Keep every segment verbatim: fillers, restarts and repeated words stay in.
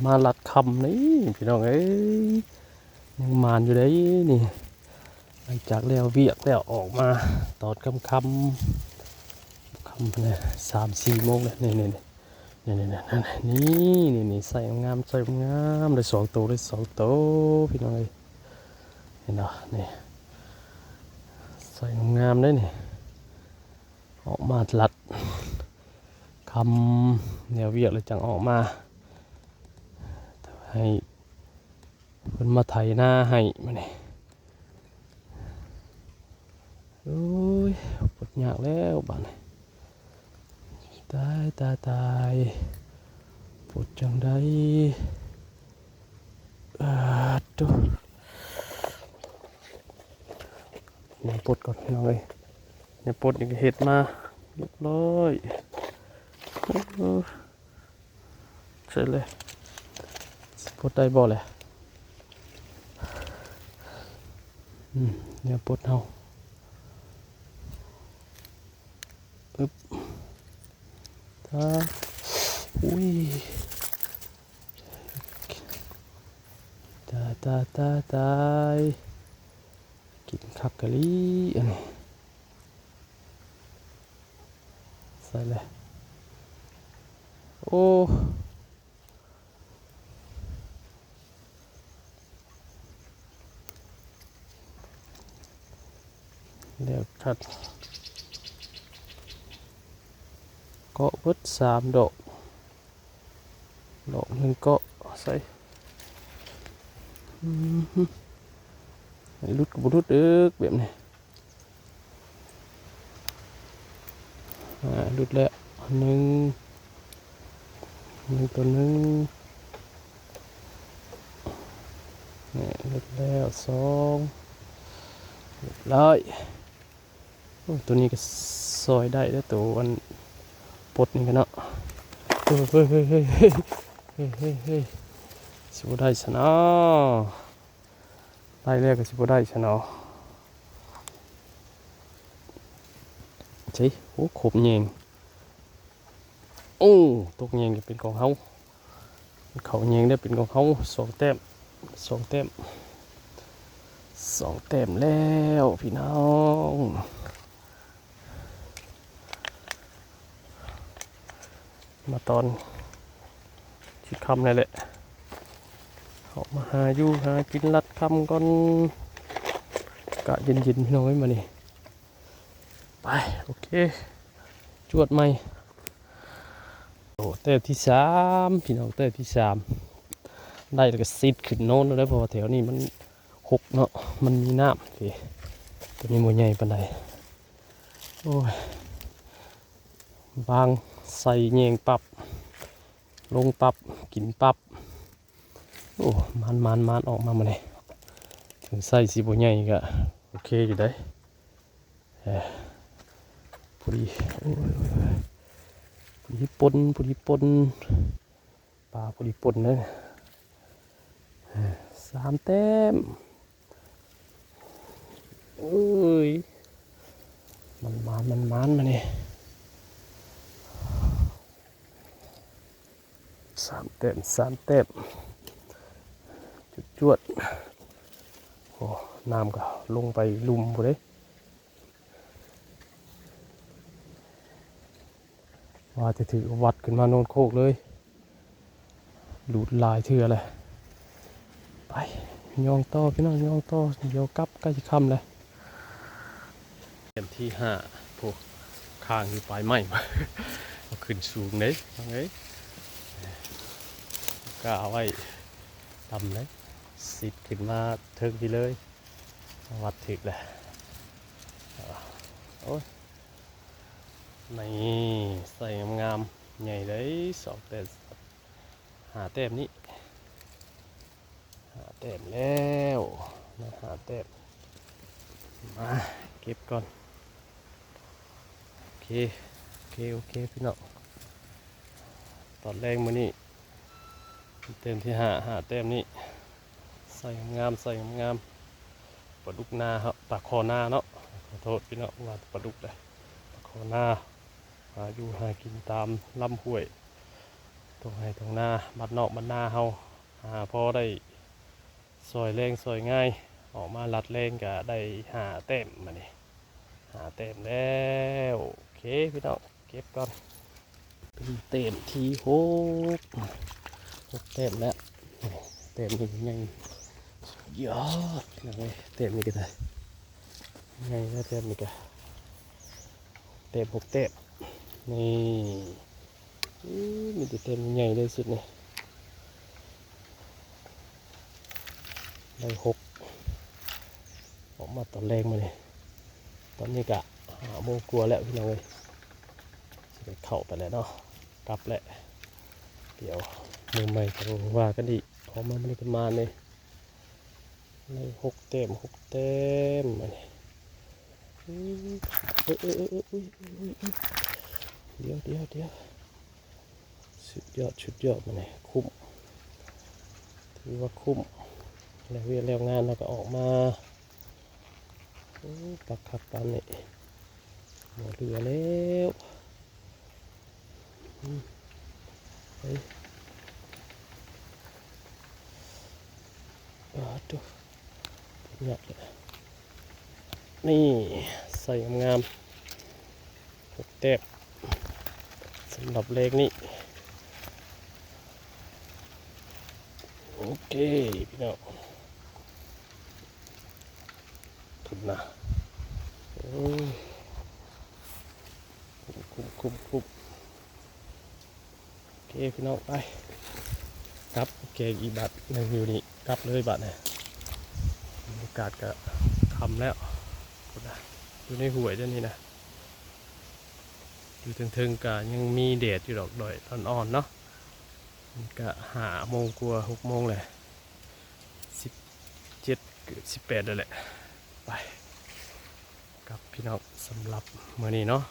มาลัดค่ำนี่พี่น้องเอ้ย ยังหมานอยู่เด้นี่ หลังจากแล้วเวียกแล้วออกมาตอนค่ำๆ ค่ำเนี่ย สามสี่โมงเลย นี่นี่นี่นี่นี่นี่นี่ใส่งามใส่งามเลย สองตัวเลย สองตัวพี่น้องเอ้ย เห็นบ่นี่ ใส่งามได้นี่ ออกมาลัดค่ำแล้วเวียกแล้วจังออกมา ให้เพิ่นมาไถนาให้มานี่ โอ้ย ปวดยากแล้วบาดนี้ ตายตายตาย ปวดจังได๋ อ่า โธ่ เนี่ยปลดก่อนพี่น้องเอ้ย เนี่ยปลดนี่ก็เฮ็ดมาเรียบร้อย เออ ใส่เลย สิปลดได้บ่แหละ อืม เนี่ยปลดเฮา อึ๊บ ตา อุ้ย ตาย ตาย ตาย ตาย กินคักกะลีอันนี้ ใส่เลย โอ้ แล้วคัด เกาะเบิดสามดอก ดอกหนึ่งเกาะใส่ อืม หลุดก็บ่หลุดเด้อแบบนี้ อ่า หลุดแล้ว หนึ่ง หนึ่งตัวหนึ่ง นี่ หลุดแล้ว สอง เรียบร้อย โอ้ ตัวนี้ก็ซอยได้แล้ว ตัวอันปลดนี่ก็เนาะ เฮ้ย เฮ้ย เฮ้ย เฮ้ย เฮ้ย เฮ้ย เฮ้ย เฮ้ย เฮ้ย สิบ่ได้ซะเนาะ ได้แล้วก็สิบ่ได้ซะเนาะ ใช่ โอ้ ครบแยง โอ้ ตกแยงก็เป็นของเฮา เข้าแยงได้เป็นของเฮา สองแต้ม สองแต้ม สองแต้มแล้วพี่น้อง มาตอนสิค่ำแล้วแหละ ออกมาหาอยู่หากินลัดค่ำก่อน อากาศเย็นๆ พี่น้องเอ้ย มานี่ ไป โอเค จวดใหม่ โอ้ แต้มที่สาม พี่น้อง แต้มที่สาม ได้แล้วก็ซิดขึ้นโน้นแล้ว เพราะว่าแถวนี้มันหกเนาะ มันมีน้ำ โอเค ตัวนี้บ่ใหญ่ปานใด โอ้ย วางใส่แยงปั๊บ ลงปั๊บ กินปั๊บ โอ้ มัน มัน มัน ออกมามาเลย ถึงไซส์สิบ่ใหญ่ก็โอเคอยู่ได้ เอ้อ พอดี โอ้ย พอดีปน พอดีปน ปลาพอดีปนเลย เอ้อ สามแต้ม เอ้ย มันหมาน มันหมานมานี่ สามแต้ม สามแต้ม จวดๆ โอ้ น้ำก็ลงไปลุ่มพุ้นเด้ ว่าจะถือวัดขึ้นมาโนนโคกเลย หลุดหลายเทื่อเลย ไป ย่องต่อพี่น้อง ย่องต่อ เดี๋ยวกลับใกล้จะค่ำเลย แต้มที่ห้า พวกค้างอยู่ปลายไม้ เอาขึ้นสูงเลย ว่าไง ก็เอาไว้ต่ำเลย สิดขึ้นมาเทิงพี้เลย วัดถือเลย โอ้ย นี่ ใส่งามๆ ใหญ่เลย สองแต้ม ห้าแต้มนี้ ห้าแต้มแล้วนะ ห้าแต้ม มาเก็บก่อน โอเค โอเค โอเค พี่น้อง ตอนแรกมื้อนี้ แต้มที่ห้า ห้าแต้มนี้ ใส่งามๆ ใส่งามๆ ปลาดุกนาครับ ปลาคอนาเนาะ ขอโทษพี่น้อง ว่าปลาดุกเลย ปลาคอนา หาอยู่หากินตามลำห้วย ท่งไฮ่ท่งนาบ้านนอกบ้านนาเฮา หาพอได้ซอยแรงซอยง่าย ออกมาลัดแรงก็ได้ห้าแต้มมานี่ ห้าแต้มแล้ว โอเคพี่น้อง เก็บก่อน เป็นแต้มที่หก หกแต้มแล้ว แต้มนี้ใหญ่สุดยอดพี่น้องเอ้ย แต้มนี้ก็ได้ ใหญ่แล้วแต้มนี้ก็ แต้มหกแต้ม นี่ อู้ มีแต่แต้มใหญ่เลยสุดนี่ ได้หก ออกมาตอนแรงมานี่ ตอนนี้ก็ห้าโมงกว่าแล้วพี่น้องเอ้ย สิได้เข้าไปแล้วเนาะ กลับแล้ว เดี๋ยวมื้อใหม่จั่งว่ากันอีก ออกมามื้อนี้กันมานี่ ได้หกแต้ม หกแต้มมานี่ อืม เอ้ย เอ้ย เอ้ย เอ้ย อุ๊ย อุ๊ย อุ๊ย อุ๊ย เดี๋ยว เดี๋ยว เดี๋ยว สุดยอด สุดยอดมานี่ คุ้ม ถือว่าคุ้ม แล้วเวียกแล้วงานเราก็ออกมา โอ้ ปลาคักปานนี้ บ่เหลือแล้ว อืม เฮ้ย อ่า ดู ยอดเลย นี่ ใส่งามๆ หกแต้ม สำหรับเลขนี้ โอเค พี่น้อง ทุนนะ อืม คุ้ม คุ้ม คุ้ม โอเค พี่น้อง ไป กลับ แกงอีกบาทหนึ่งอยู่นี่ กลับเลยบาทเนี่ย บรรยากาศก็ค่ำแล้ว พุ้นนะ อยู่ในห้วยเด้อนี่นะ อยู่เทิงๆ ก็ยังมีแดดอยู่ดอก ดอยอ่อนๆ เนาะ มันก็ห้าโมงกว่า หกโมงเลย สิบเจ็ด เกือบสิบแปดแล้วแหละ ไป ครับพี่น้อง สำหรับมื้อนี้เนาะ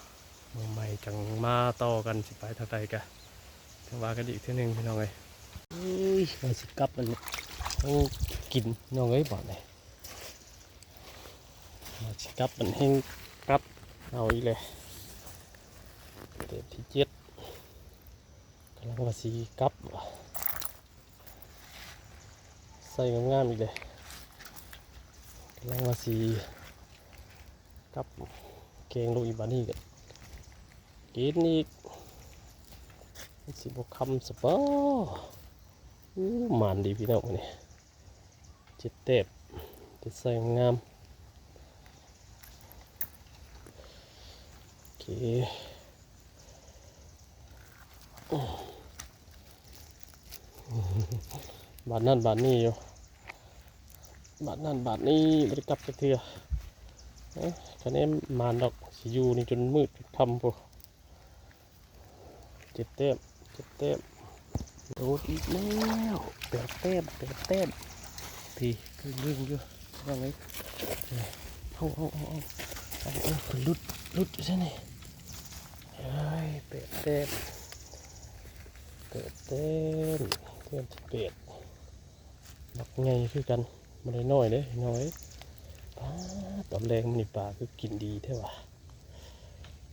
มื้อใหม่จั่งมาต่อกัน สิไปทางใดกะ จั่งว่ากันอีกเทื่อหนึ่งพี่น้องเอ้ย อุ้ย ว่าสิกลับมัน โอ้ กินน้องเอ้ย บาดนี้ ว่าสิกลับมันแฮงกัดเอาอีกเลย แต้มที่เจ็ด กำลังว่าสิกลับ ใส่งามๆ อีกเลย กำลังว่าสิกลับ แกงลูกอีกบาดนี้ก็กินอีก มันสิบ่ค่ำซะบ่ อู้ หมานดีพี่น้องมื้อนี้ เจ็ดแต้ม เจ็ด ใส่งาม โอเค บาดนั่นบาดนี้อยู่ บาดนั่นบาดนี้บ่ได้กลับจักเทื่อ เอ้ย คะแนนหมานดอก สิอยู่นี่จนมืดจนค่ำพุ้น เจ็ดแต้ม เจ็ดแต้ม โดดอีกแล้ว แปดแต้ม แปดแต้ม พี่ คือเรื่องอยู่ ว่าไง เอา เอา เอา เอา เอา เอา หลุด หลุดอยู่ซะนี่ เฮ้ย แปดแต้ม แปดแต้ม แต้มที่แปด บักใหญ่คือกัน บ่ได้น้อยเด้น้องเอ้ย ป๊าด ตอนแลงมื้อนี้ปลาคือกินดีแท้วะ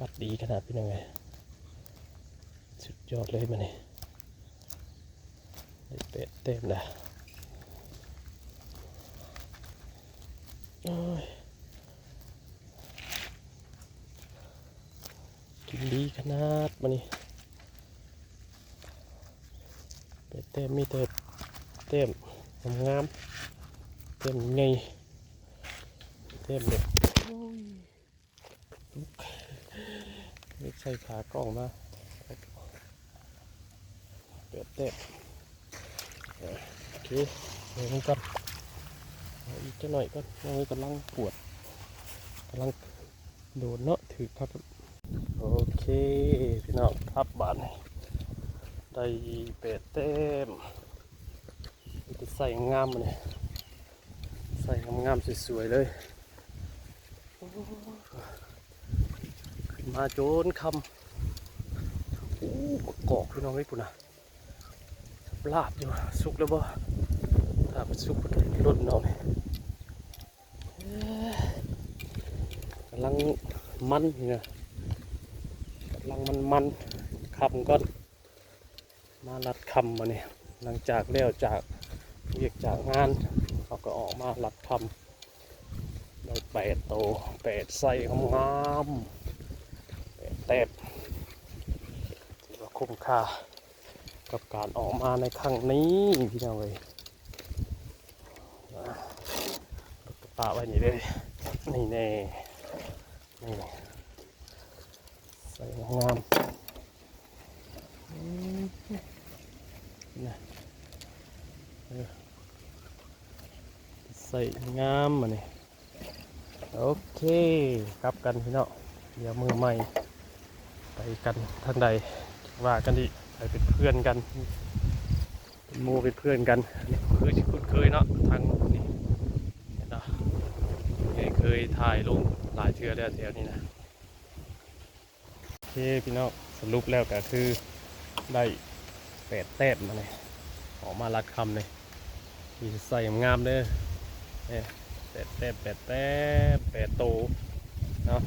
กัดดีขนาดพี่น้องเอ้ย สุดยอดเลยมื้อนี้ ได้แปดแต้มแล้ว โอ้ย กินดีขนาดมื้อนี้ แปดแต้ม มีแต่แต้มงามๆ แต้มใหญ่ แต้มแบบ โอ้ย ลุกใส่ขากล้องมา แปดแต้ม โอเค เดี๋ยวมันก่อน เอาอีกจักหน่อยก่อน น้องกำลังปวด กำลังโดนเนาะ ถือครับ โอเค พี่น้องครับ บาดนี้ ได้แปดแต้ม มีแต่ใส่งามๆ มื้อนี้ ใส่งามๆ สวยๆ เลย โอ้ ขึ้นมาจนค่ำ โอ้ กอกพี่น้องเอ้ย พุ้นนะ ลาบอยู่ สุกแล้วบ่ ถ้ามันสุกก็ได้ล้นเอาเนี่ย กำลังมันนี่นะ กำลังมันๆ ค่ำก่อน มาลัดคำมาเนี่ย หลังจากแล้วจากเวียกจากงาน เขาก็ออกมาลัดคำได้แปดโต แปดไซส์งามๆ แปดแต้ม ถือว่าคุ้มค่ากับการออกมาในครั้งนี้พี่น้องเอ้ย อ่ะ ปะไว้นี่เลย นี่แน่ นี่ ไซส์งาม อืม นะ เออ ไซส์งามมานี่ โอเค กลับกันพี่น้อง เดี๋ยวมือใหม่ ไปกันทางใด ว่ากันอีก ไปเป็นเพื่อนกัน เป็นหมู่เป็นเพื่อนกัน นี่คือคุ้นเคยเนาะ ทางนี้ เห็นเนาะ เคยถ่ายลงหลายเทื่อแล้วแถวนี้นะ โอเคพี่น้อง สรุปแล้วก็คือได้แปดแต้มมาเลย ออกมาลัดคำเลย มีไซส์งามๆเด้อ เนี่ย แปดแต้ม แปดแต้ม แปดโต เนาะ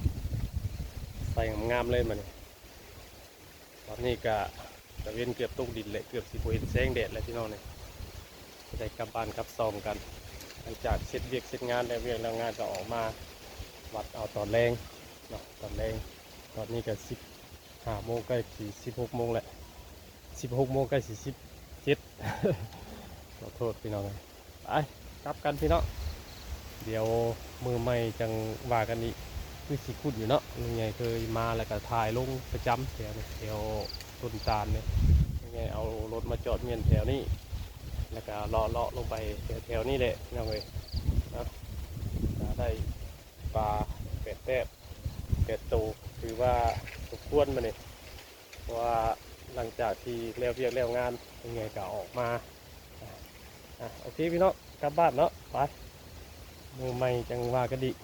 ไซส์งามๆเลยมาเนี่ย ตอนนี้ก็ตะเวนเกือบตกดินเลย เกือบสิบ่เห็นแสงแดดแล้วพี่น้องเนี่ย จะได้กลับบ้านกลับซองกัน หลังจากเสร็จเวียกเสร็จงานแล้ว เวียกแล้วงานก็ออกมาวัดเอาตอนแลงเนาะ ตอนแลง ตอนนี้ก็สิบห้าโมง ใกล้สิบหกโมงแหละ สิบหกโมง ใกล้สิบเจ็ด ขอโทษพี่น้อง ไป กลับกันพี่น้อง เดี๋ยวมือใหม่จังว่ากันอีก คือสิคุ้นอยู่เนาะ ลุงใหญ่เคยมาแล้วก็ถ่ายลงประจำแถวนี้ แถวต้นตาลเนี่ย ลุงใหญ่เอารถมาจอดเมียนแถวนี้ แล้วก็เลาะเลาะลงไปแถวๆนี้แหละพี่น้องเอ้ย เนาะ หาได้ปลาแปดแต้ม แปดโต ถือว่าสมควรมาเนี่ย เพราะว่าหลังจากที่แล้วเวียกแล้วงาน ลุงใหญ่ก็ออกมา อ่ะ โอเคพี่น้อง กลับบ้านเนาะ ไป มือใหม่จังว่ากันอีก